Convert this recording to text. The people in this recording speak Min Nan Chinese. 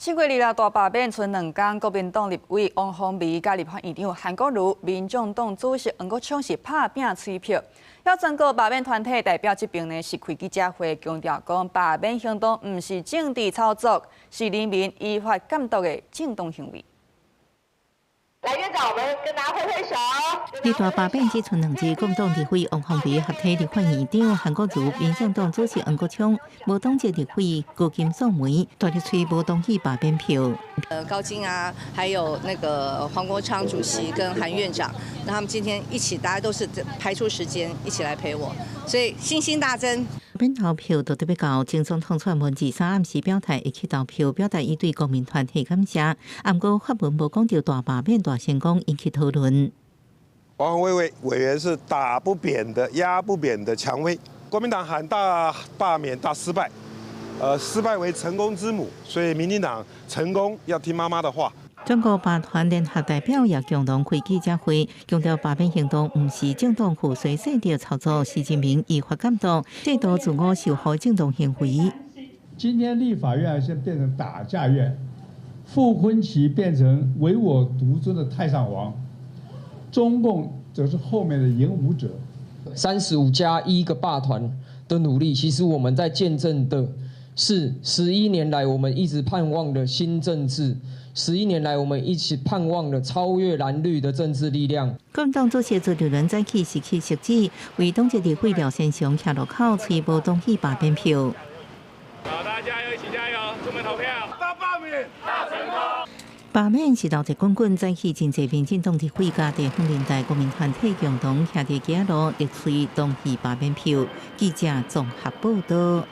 4月2日大罷免賰2工，國民黨立委王鴻薇佮立法院長韓國瑜、民眾黨主席黃國昌是拍拚催票。遐全國罷免團體代表這邊呢是開記者會，強調講罷免行動毋是政治操作，是人民依法監督的正當行為。來，院長，我們跟大家揮揮手。二大罷免只賰2日，國民黨立委王鴻薇合體立法院長韓國瑜、民進黨主席黃國昌、無黨籍立委高金素梅，大力催無同意罷免票。高金啊，還有那個黃國昌主席跟韓院長，那他們今天一起，大家都是排出時間一起來陪我，所以信心大增。罷免投票就特別到前總統蔡英文23暗時表態會去投票，表達伊對公民團體感謝。毋過發文無講著大罷免大成功引起討論。王鴻薇委員是打不扁的、壓不扁的薔薇。國民黨喊大罷免大失敗，失敗為成功之母，所以民進黨成功要聽媽媽的話。全國罷團聯合代表也共同開記者會，強調罷免行動毋是政黨附隨勢力操作，是人民依法監督、制度自我守護正當行為。今天立法院現變成打架院，傅崐萁變成唯我獨尊的太上皇，中共則是後面的引武者。35加1個罷團的努力，其實我們在見證的是11年來我們一直盼望的新政治。11年來，我們一起盼望的超越藍綠的政治力量。國民黨主席朱立倫早起是去汐止，為黨籍立委廖先雄徛路口催無同意罷免票。好，大家加油，一起加油，出門投票，大罷免，大成功。罷免是鬧熱滾滾，早起真濟民進黨立委佮地方連帶國民團體共同徛佇街仔路，力催同意罷免票。記者綜合報道。